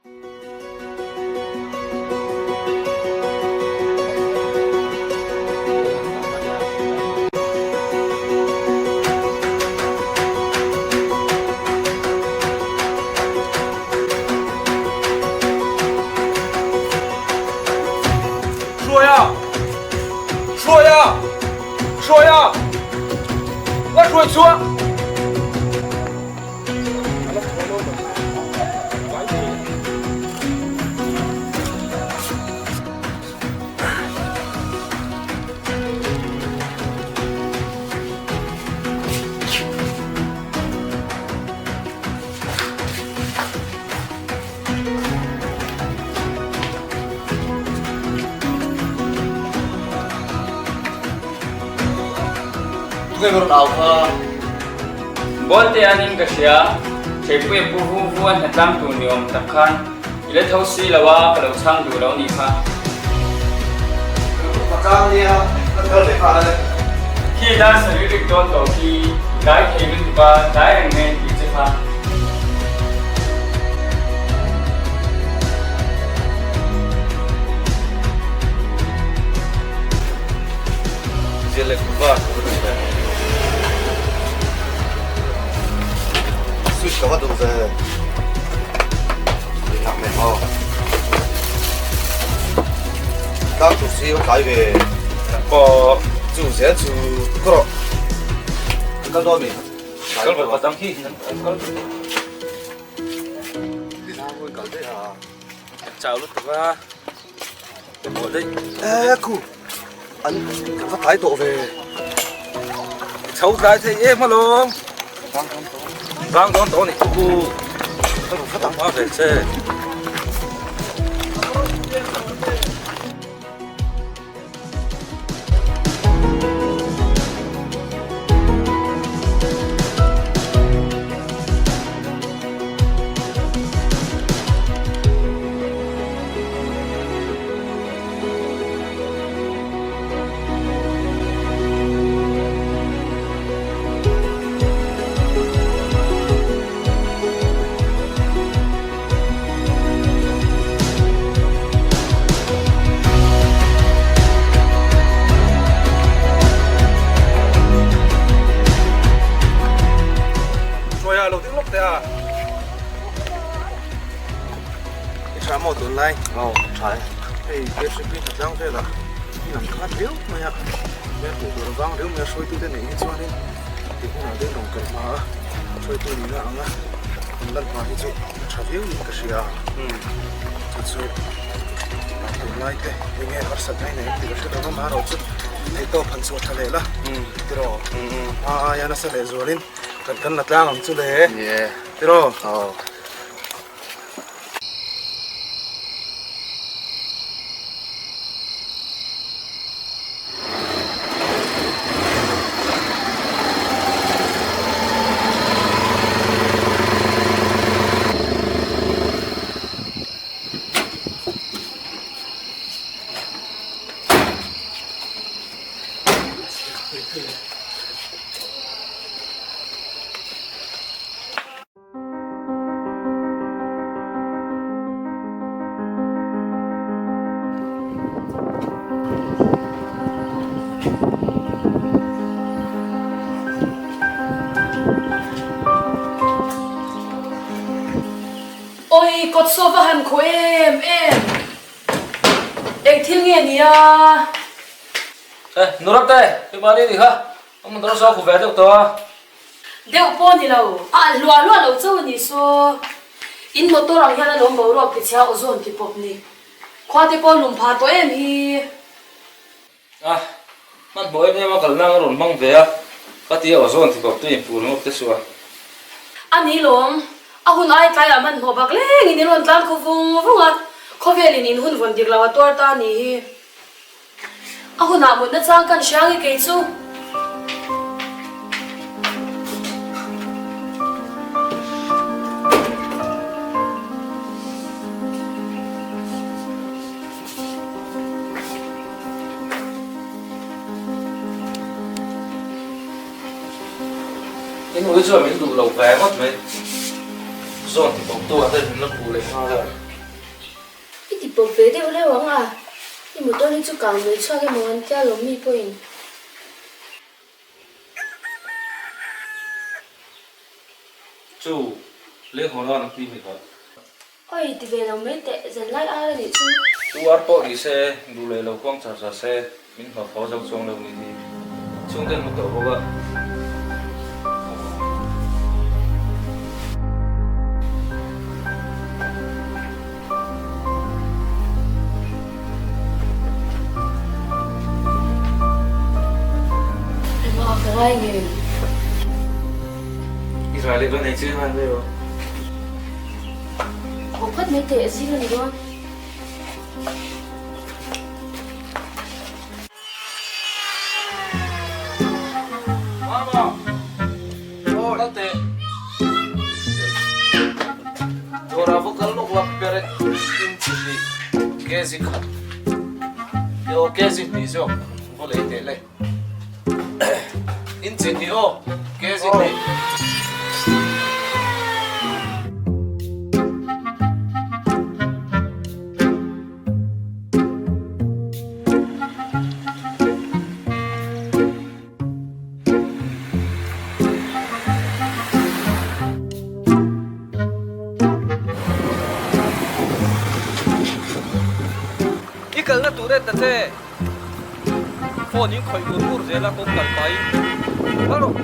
Hruaia! Hruaia! Hruaia! La hruai chhuah! Tunge ka rawn au kha? Bawlte an in ka hria, Hreipuia pu vu vu a hnatlang tur ni awm tak khan i la tho si lo a, ka lo chhang duh lo nih kha. Ka chang nia, ka kal ve nghal ale. Khi dar sarih rik dawn tawh khi i tlai thei lutuk a, tlai reng mai an tih che kha. Zial leh kuhva ka va duh ve. Sweet ka va duh ve. Nak mai ho. Tlang tur si va tlai ve. Pawh chu zel chu ka rawh. Kal dawn mi? Kal ve patang khi an kal. Kal daih a. Chau lutuk a. E khu an va tlai tawh ve. Chho tlai thei em alawm. Vang dawn tawh ni khu. Ka ru khat ang hma ve che. Hruaia lo ding lawk teh a. I tha maw tun lai? Aw, tha e. Hei KHP hna tlang velah in an khat riau mai a, hmel hmuh tur vang riau mai a hruaitute neih hi chuanin ti hunah te rawn kal hma a, hruaitu nihna anga an lan hma hi chu a tha viau in ka hria a. Chu chu tun lai te eng nge harsat mai nei tih ka hre lo va, amaherawhchu theihtawp han chhuah tha leh la tiraw? A aia nasa leh zualin kan kan la tlang ang chu le tiraw? Aw. Oi, kawt saw va han khaw em em. Eng thil nge nia? Eh, Nurate, i mahni ni kha. Ka motor saw a khu ve deuh tawh a. Deuh pawh ni lo, a alh hluah hluah lo chauh a ni saw. In motor ang hian a lawm boruak ti chhia aw zawn ti pawp ni. Khua te pawh lum phah tawh em hi. A, hmanhmawh em em a kalna ang a rawn hmang ve a, ka ti a aw zawn ti pawp te inpuh ringawt te suah. A ni lawm, a hun ai tlaiah hmanhmawh bak lengin in rawn tlan khaw vung vung a, khawvelin in hun vawn dik lo a tuar ta a ni hi. A hunah mutna chang kan hria nge kei chu? In ui chuan min duh lo ve ngawt mai. Zawn ti bawk tu ah te min la puh leh nghal a. I ti pawp ve deuh reuh ang a, i motor hi chu kang mai chhuak emaw an tia lawm mi pawhin. Chu, leng haw lan a ti mi kha. Oi, ti ve lo mai teh, zan lai ar a nih chu. Chu ar pawh ni se, duh leh lo khuang char char se, min hlawh tho zo chuang lo nih hi. Chhungte an hmu tawh bawk a. Engmah ka ngai ngei. Israel leh dawn ei chiang an ve aw. Haw phawt mai teh zing a ni dawn. Mama! Kal teh. Dawrah va kal lawk la perek in chi hnih kg khat emaw kg hnih zawk va lei teh le. In chi hnih aw kg hnih. I kalna tur en ta che. Phone in khawih ngur ngur zel a kawng kal pahin kal rawh.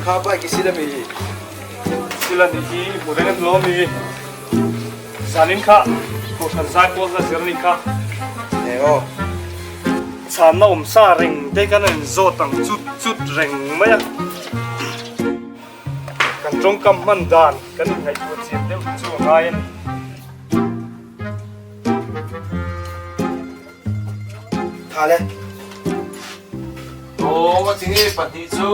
Kha bike i sil a mi? Sil a nih hi, hmu reng an lo a mi? Zanin kha Kohhran zai pawl hla zir a nih kha. Eng aw. Chhanna awm sa reng te kan in zawt ang chut chut reng mai a. Kan tawngkam hman dan kan inngaihtuah chian deuh chu a ngai a ni. Tha le. Aw a tinge pahnih chu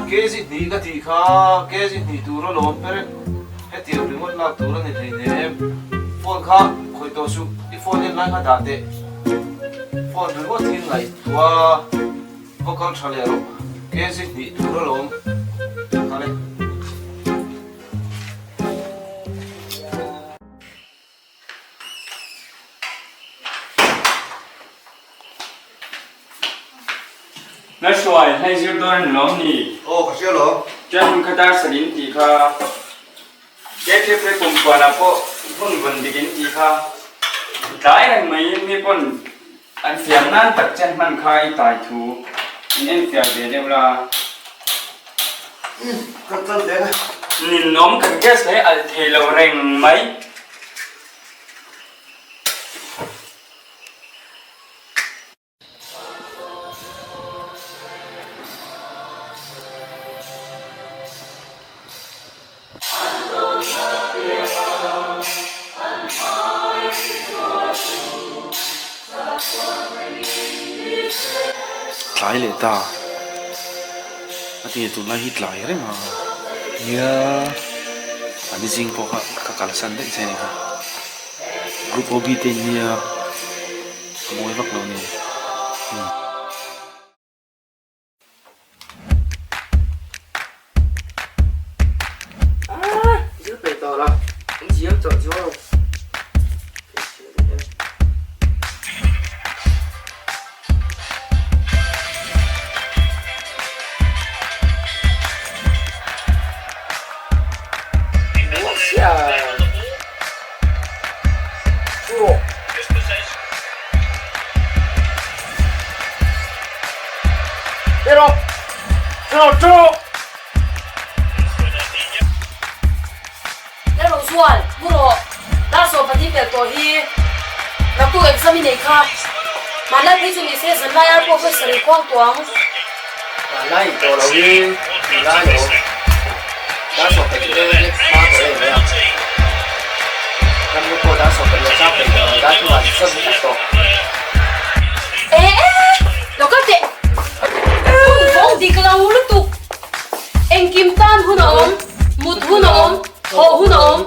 kg hnih ka tih kha kg hnih tur alawm perek hetiang ringawt lak tur a ni hleinem phone kha khawih tawh suh i phone en lai kha dah teh phone ringawt hi ngaihtuah va kal tha leh rawh kg hnih tur alawm tha le. Na hruai hlei zir dawn an lawm ni? Aw ka hria lawm. Ṭan hun kha dar sal in tih kha. KKP kumpuan ah pawh hun vawn dik in tih kha. I tlai reng mai in mi pawn an fiam nan tak che hman kha i tai thu in en fiah ve deuh la. Ka kal ve na. Ninawm kan gas hlei alh thei lo reng mai. Tlai leh ta a tinge tunlai hi tlai reng a nia a ni zing pawh kha ka kalsan daih che a ni kha group OB te in nia a mawi vak lo a ni. Lalrozual, mu rawh, dar 12 pel tawh hi naktuk exam i nei kha. Hmanlai phei chu ni se zanlai ar pawh vawi sarih khuang tawh ang. Hmanlai in tawh lo hi tunlai lo dar 12 lek hma tawh em mai ang. Kan nu pawh dar 12 a chang peih tawh lo, dar thumah an sam vek tawh. E e, lo kal teh. Hun vawng dik lo lutuk. Engkim tan hun a awm, mut hun a awm, thawh hun a awm,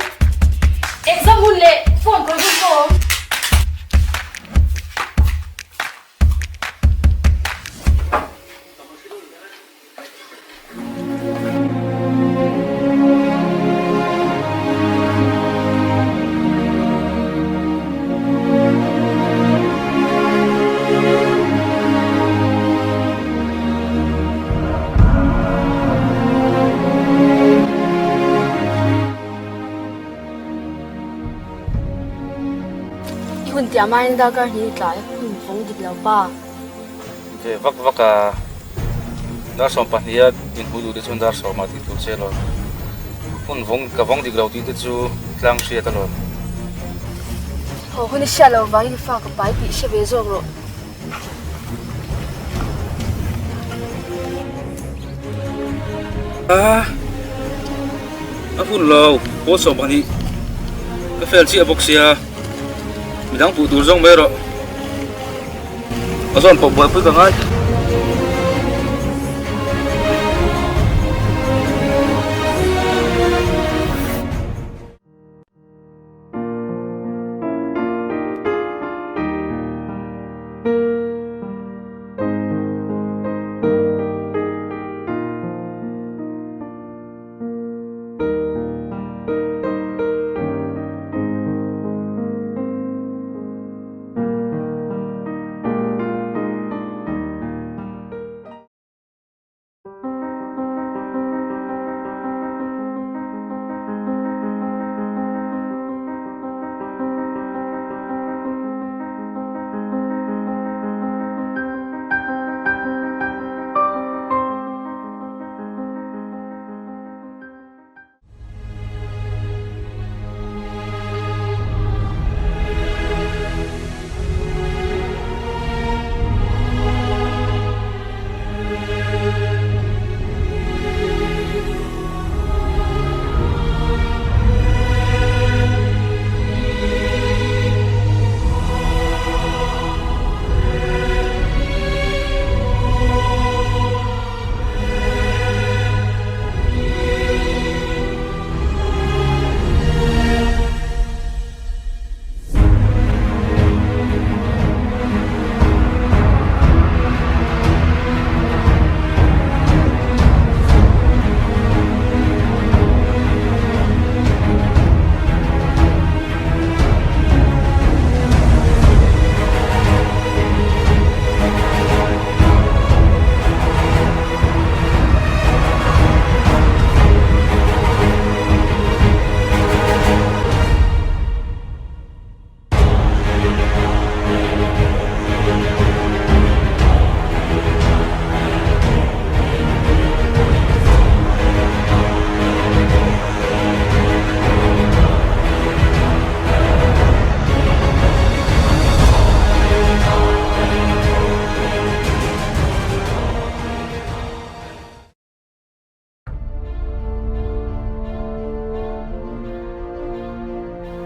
exam hun leh phone khawih hun pawh a awm. I hun tiam aiin darkar hnih i tlai hun vawng dik lo pa. Ve vak vak a, dar 12 a inhmuh duh te chuan dar 10 ah tih tur che alawm. Hun vawng ka vawng dik lo tih te chu tlang hriat alawm. Haw hun i hriat loh vangin i fa ka pai tih hre ve zawk rawh. A a hun lo pawl 12 ka fel chiah bawk sia midang puh tur zawng mai rawh a zawn pawh buaipui ka ngai.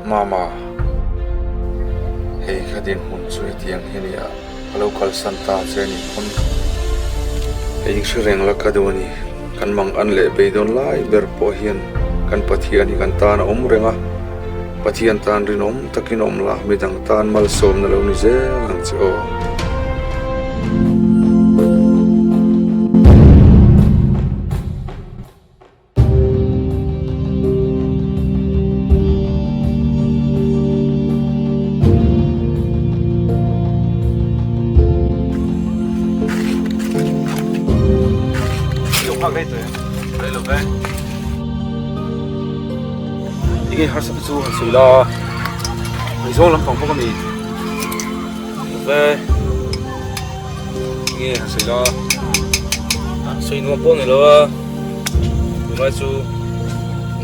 Mama, hei ka dinhmun chu hetiang hi nia, ka lo kalsan ta che a nih pawn hei hre reng la ka duh a ni. Kan mang an leh beidawn lai ber pawh hian kan Pathian hi kan tan a awm reng a, Pathian tan rinawm takin awm la, midang tan malsawmna lo ni zel ang che aw. Enge harsat chu han sawi la ngaihzawng lampang bawk a ni ve enge han sawi la sawi nuam pawh ni lo a tunlai chu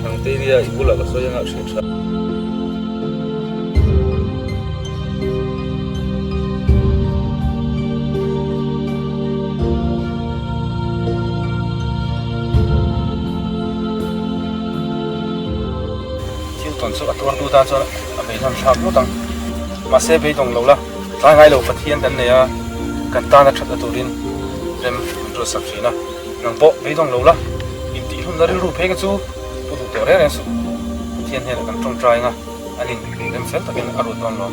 dangte nia i bulah ka sawi anga hriat tha. Thil tawn chu a tuartu tan chuan a beidawng thlak ngawt ang. Mahse beidawng lo la, tlai ngai lo Pathian kan nei a, kan tana thatna turin rem min ruatsak thin a. Nang pawh beidawng lo la, intihhlumna rilru phei kha chu pu duh tawh reng reng suh. Pathian hnenah kan tawngtai anga, anin rem fel takin a ruat dawn lo.